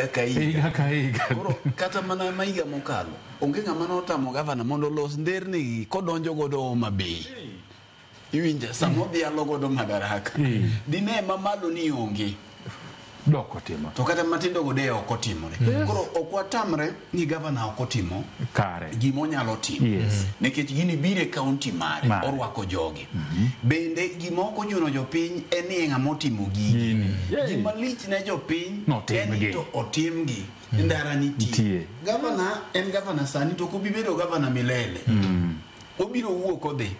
Higa ka higa. Higa ka higa. Koro kata mana ma higa mokalo, onge ng'ama notamo gavana mondo olos nderni gi kodonjo godo Homa Bay. Iwinja sama odhialo godo Madaraka. Dine mamalo ni onge. Dok otimo. To kata matindo go de ok otimore. Koro ok watamre ni gavana ok otimo Kare. gima onyalo timo. Yes. Nikech gini biro e kaunti mare, Mare. orwako jogi. Bende gima ok ochuno jopiny en ni ng'ama otimo gigi. Gini. Gima lich ne jopiny Notimgi. en ni to otimgi. Ndara nitie. Nitie. Gavana en gavana sani to ok obi bedo gavana milele. Obiro wuok odhi.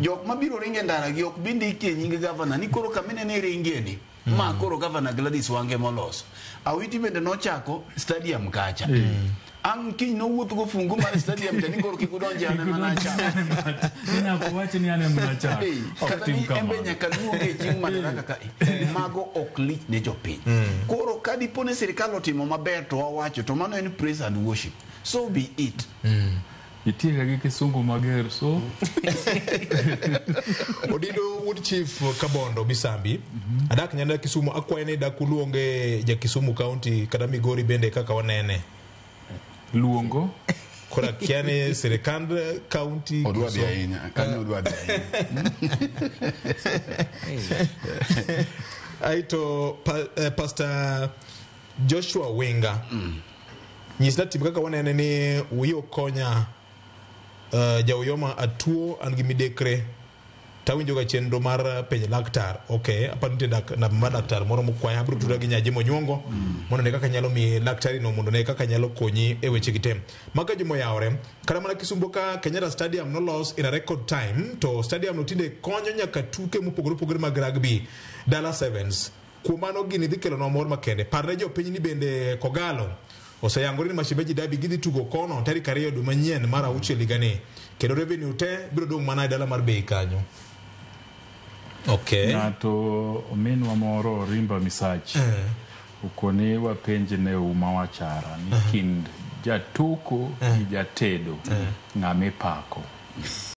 Jok mabiro ringo e ndara gi ok bi ndikie nying gavana ni koro kama inene ringie ni. Ma koro gavana Gladys Wange moloso. Awiti bende nochako stadium kacha. Ang' kiny nowuoth go fungu mar stadium cha ni koro kik udonje an ema nachako. Inyako wach ni an ema nachako. Ei, Ok kata tim ni embe kamano. nyaka luonge e chieng' madaraka ka mago ok lich ne jopiny. Koro ka dipo ni sirikal otimo maber to wawacho to mano en praise and worship. So be it. Itieka gi kisungu mager so. Odindo wuod chief Kabondo Misambi adak Nyanda Kisumu akwayo ni dak uluonge ja Kisumu County kata Migori bende kaka wanene Luongo. koro akia ni sirikand county Odwa dhi koso- ahinya. Kanyo odwa dhi ahinya. Aito pa, Pastor Joshua Winga nyisna tim kaka wanene ni wiyo konya jauyoma atuo an gi midekre tawinjo ga chenro mar penj laktar ok aparo nitie namba mar laktar moro mokwaya abiro tudra gi nyaji monyuongo mondo ne kaka nyalo miyi laktari no mondo ne kaka nyalo konyi e weche gi te maka juma oyawore kata mana Kisumo ka Kenyatta Stadium nolos in a record time to stadium no tinde konyo nyaka tuke mopogore opogore mag rugby dala sevens kuom mano gini dhi kelonwa mor makende parne jopiny ni bende Kogalo oseyangore ni Mashemeji Derby gidhi tugo kono tarik 2 dwe manyien mar auchiel higani kendo revenue te biro dong' mana e dala mar Bei kanyo okay Ng'ato ominwa moro Rimba Misach okoni wapenj ne Uma Wachara ni kind jatoko gi jatedo ng'ama ipako.